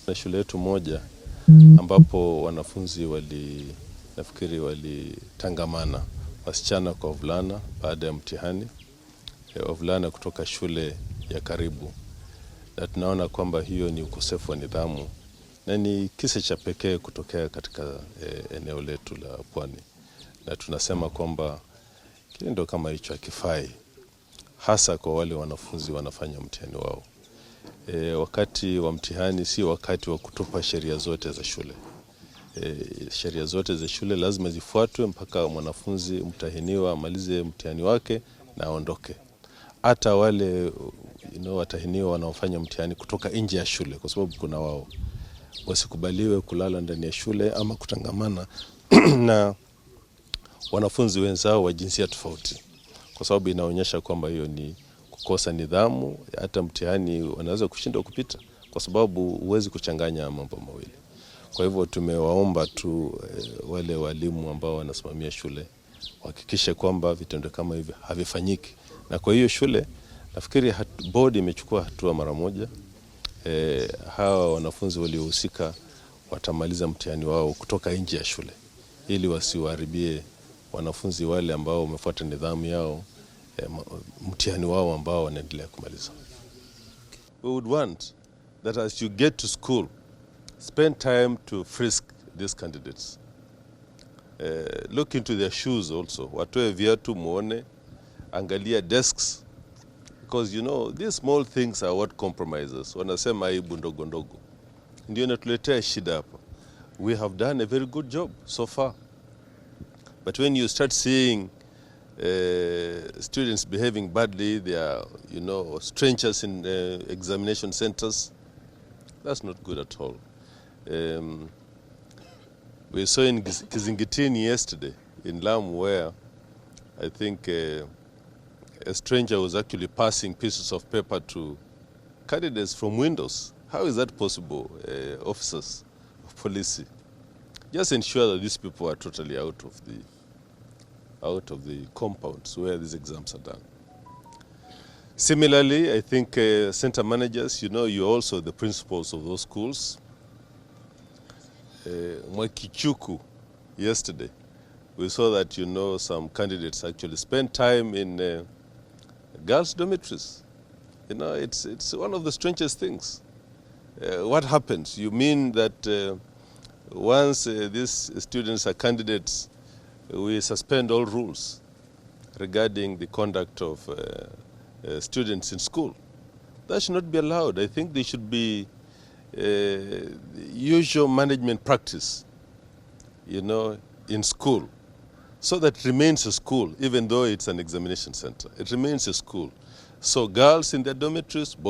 Na shule yetu moja ambapo wanafunzi nafikiri walitangamana wasichana kwa wavulana baada ya mtihani, wavulana kutoka shule ya karibu, na tunaona kwamba hiyo ni ukosefu wa nidhamu na ni kisa cha pekee kutokea katika eneo letu la Pwani, na tunasema kwamba kitendo kama hicho hakifai, hasa kwa wale wanafunzi wanafanya mtihani wao. Wakati wa mtihani si wakati wa kutupa sheria zote za shule. Sheria zote za shule lazima zifuatwe mpaka mwanafunzi mtahiniwa amalize mtihani wake na aondoke. Hata wale watahiniwa wanaofanya mtihani kutoka nje ya shule, kwa sababu kuna wao, wasikubaliwe kulala ndani ya shule ama kutangamana na wanafunzi wenzao wa jinsia tofauti, kwa sababu inaonyesha kwamba hiyo ni kukosa nidhamu. Hata mtihani wanaweza kushindwa kupita, kwa sababu huwezi kuchanganya mambo mawili. Kwa hivyo tumewaomba tu wale walimu ambao wanasimamia shule wahakikishe kwamba vitendo kama hivi havifanyiki. Na kwa hiyo shule nafikiri board imechukua hatua mara moja. Hawa wanafunzi waliohusika watamaliza mtihani wao kutoka nje ya shule ili wasiwaharibie wanafunzi wale ambao wamefuata nidhamu yao mtihani wao ambao wanaendelea kumaliza. We would want that as you get to school, spend time to frisk these candidates. Look into their shoes also. Watoe viatu muone, angalia desks, because these small things are what compromises. Wanasema aibu ndogo ndogo ndio inatuletea shida hapa. We have done a very good job so far, but when you start seeing students behaving badly, they are strangers in examination centers. That's not good at all. We saw in Kizingitini yesterday in Lamu where I think a stranger was actually passing pieces of paper to candidates from windows. How is that possible, officers of police? Just ensure that these people are totally out of the compounds where these exams are done. Similarly, I think center managers, you're also the principals of those schools. Mwakichuku, yesterday, we saw that some candidates actually spend time in girls' dormitories. It's one of the strangest things. What happens? You mean that once these students are candidates, we suspend all rules regarding the conduct of students in school? That should not be allowed. I think there should be usual management practice in school, so that it remains a school, even though it's an examination center. It remains a school. So girls in their dormitories, boys